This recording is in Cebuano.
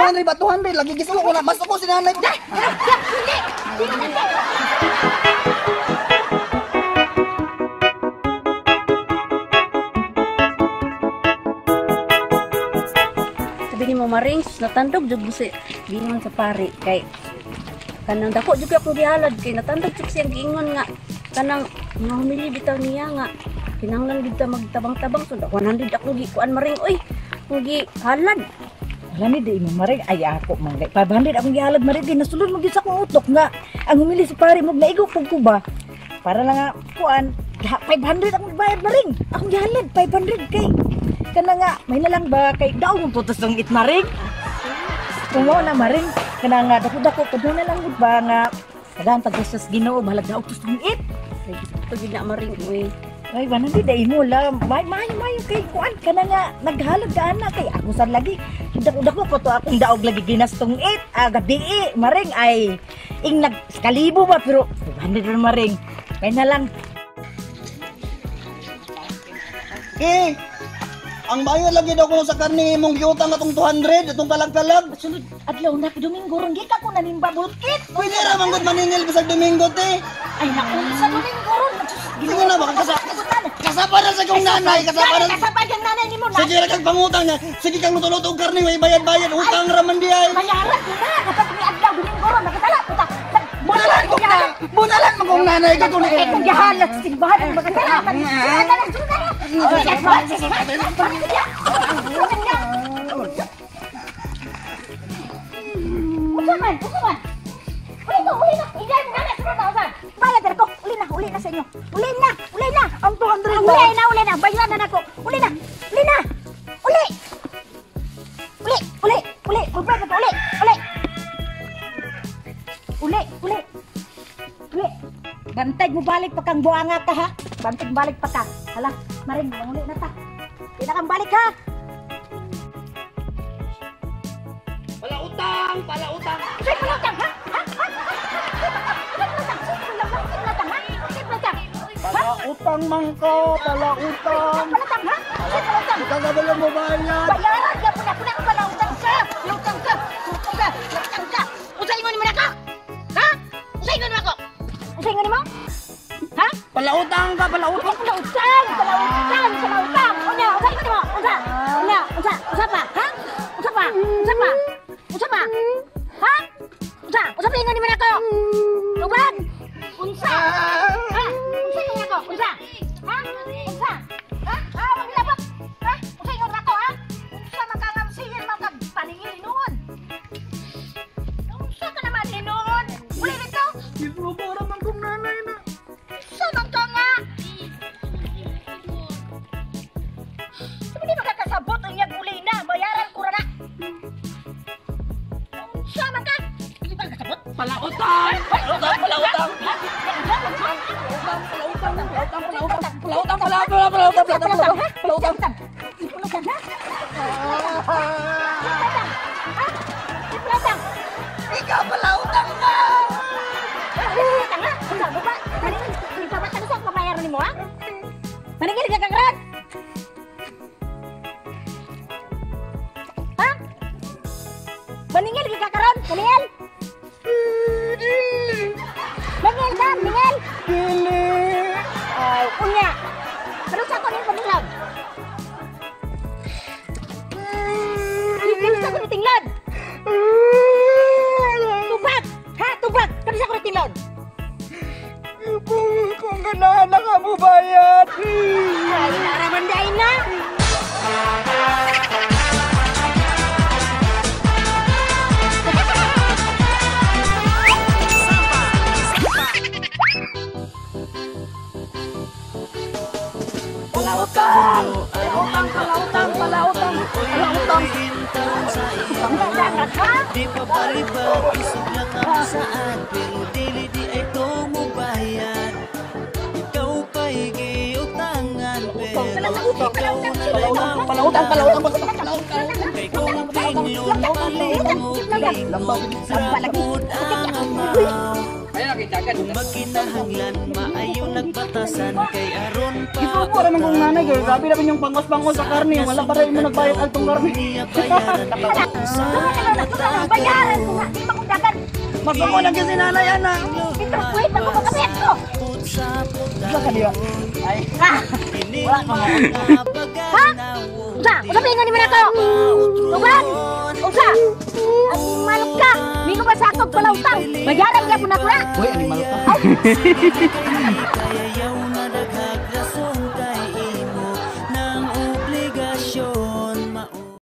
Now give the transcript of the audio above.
200 ba 200 lagi gisuko ko na mas ako si nanay ko. Hindi. Sabi ni mo Marings, natandog jud mo si giingon sa pare kay kanang dako jud akong gihalad kay natandog jud siyang giingon nga kanang mga humili bitaw niya nga kinahanglan gid ta magtabang-tabang so 100 akong gikuan Maring oy akong gihalad. Wala ni di mo Maring ay ako man kay 500 akong gihalad Maring ginasulod mo gyud sa akong utok nga ang humili si pare mo naigo pug ko ba para lang nga kuan 500 akong gibayad Maring akong gihalad 500 kay kana nga may na lang ba kay daw mo putos tong it Maring kung mao na Maring kana nga dako-dako pud na lang gud ba nga daghan tag sa Ginoo bahalag daog tong it ay gid na Maring oy. Ay, wala di dai mo la. May may may kay kuan kana nga naghalad ka ana kay ako sad lagi. Dako-dako ko to akong daog lagi ginastong it. Ah, gabi Maring ay ing nag kalibo ba pero 500 ron Maring. May na lang. Eh, ang mayo lagi daw ko sa karne imong giutang atong 200 atong kalag-kalag. Sunod adlaw na Domingo ron gi ka ko nanimba bulkit. Pwede ra man gud maningil bisag Domingo te. Ay naku sa Domingo ron. Sige na baka kasapa na sa kong nanay, kasapa na. Kasapa kang nanay nimo na. Sige ra kang pangutang niya. Sige kang luto-luto og karne way bayad-bayad utang ra man di ay. Bayaran ko na kapag may adlaw Domingo ron nakatala puta. Bunalan ko na. Bunalan mo kong nanay ka kung eh kung gihalat sa simbahan ang makatala. Usaman, usaman. Uli to, uli na. Igay mo na sunod na usan. Bayad ko. Uli na, uli na sa inyo. Uli na, uli na. Ang 200 na. Uli na, uli na. Bayaran na nako. Uli na. Uli na. Uli. Uli, uli, uli. Magbayad ko uli. Uli. Uli, uli. Uli. Bantay mo balik pa kang buanga ka ha. Bantay balik pa ka. Hala, Maring, uli na ta. Di na kang balik ha. Pala utang, pala utang. Say pala utang ha? Ha? Pala utang man ka, pala utang. Pala utang ha? Say pala utang. Ikaw ka ba mo bayad? Bayaran ka puna puna pala utang ka. Utang ka. Utang ka. Utang ka. Unsa ingon nimo nako? Ha? Unsa ingon nimo ako? Unsa ingon nimo? Ha? Pala utang ka, pala utang. Pala utang, pala utang, pala utang. Unya, unsa ingon nimo? Unsa? Unya, unsa? Unsa pa? Ha? Unsa pa? Unsa pa? Unsa pa? Ha? Unsa? Unsa pa ingon nimo nako? Tubag. Unsa? Ha? Unsa ingon nako? Unsa? Ha? Unsa? Ha? Ha, maglabot. Ha? Unsa ingon nako ha? Unsa man ka ngamsihin man kag paningil hinuon? Unsa ka naman hinuon? Uli dito. Gisugo ra man kong nanay na. Unsa man ka nga? Hindi makakasabot ang iyang uli na. Bayaran ko ra na. Unsa man ka? Hindi ba nakasabot? Pala utang! Pala utang! Pala utang! Pala utang! Pala utang! Pala utang! Pala utang! Pala utang! Pala utang! Pala utang! Pala utang! Ikaw pala utang ka! Utang ha? Unsa ba? Maningil ka pamayaran nimo ha? Maningil ka kagrat? Ha? Maningil ka karon? Maningil? Maningil ka? Maningil? Dili! Ay, unya. Pero sa ko ning paninglad? Pero sa ko ni tinglad? Tubag! Ha? Tubag! Pero sa ko ni tinglad? Kung ganahan na ka mo bayad! Ay, naraman dahil na! Pala utang! Pala utang! Pala utang! Pala utang! Pala utang! Di pa palibad, isip lang ako saan. Pero dili di ay to mo bayad. Ikaw pa'y giutangan. Pero ikaw na la'y Pala utang! Pala utang! Pala utang! Kay kung tinglong palingog-lingog Rapod ang amaw. Kung magkinahanglan, maayo na nagbatasan kay aron pa Gisubo ra man kong nanay kay grabe na yung pangos-pangos sa karne, wala pa rin mo nagbayad altong karne. niya bayaran pa Sunod na lang, sunod na lang, bayaran ko nga. Di ba kong dagan? Masuko na gyud si nanay ana. Interest ako magkabayad ko. Wala ka diba? Ay, Ah! wala ka mo. Ha? Unsa? Unsa pa ingon nimo nako? Uban? Unsa? Animal ka. Mingo ba sa akong palautang? Bayaran gyapon nako na. Uy, animal ka.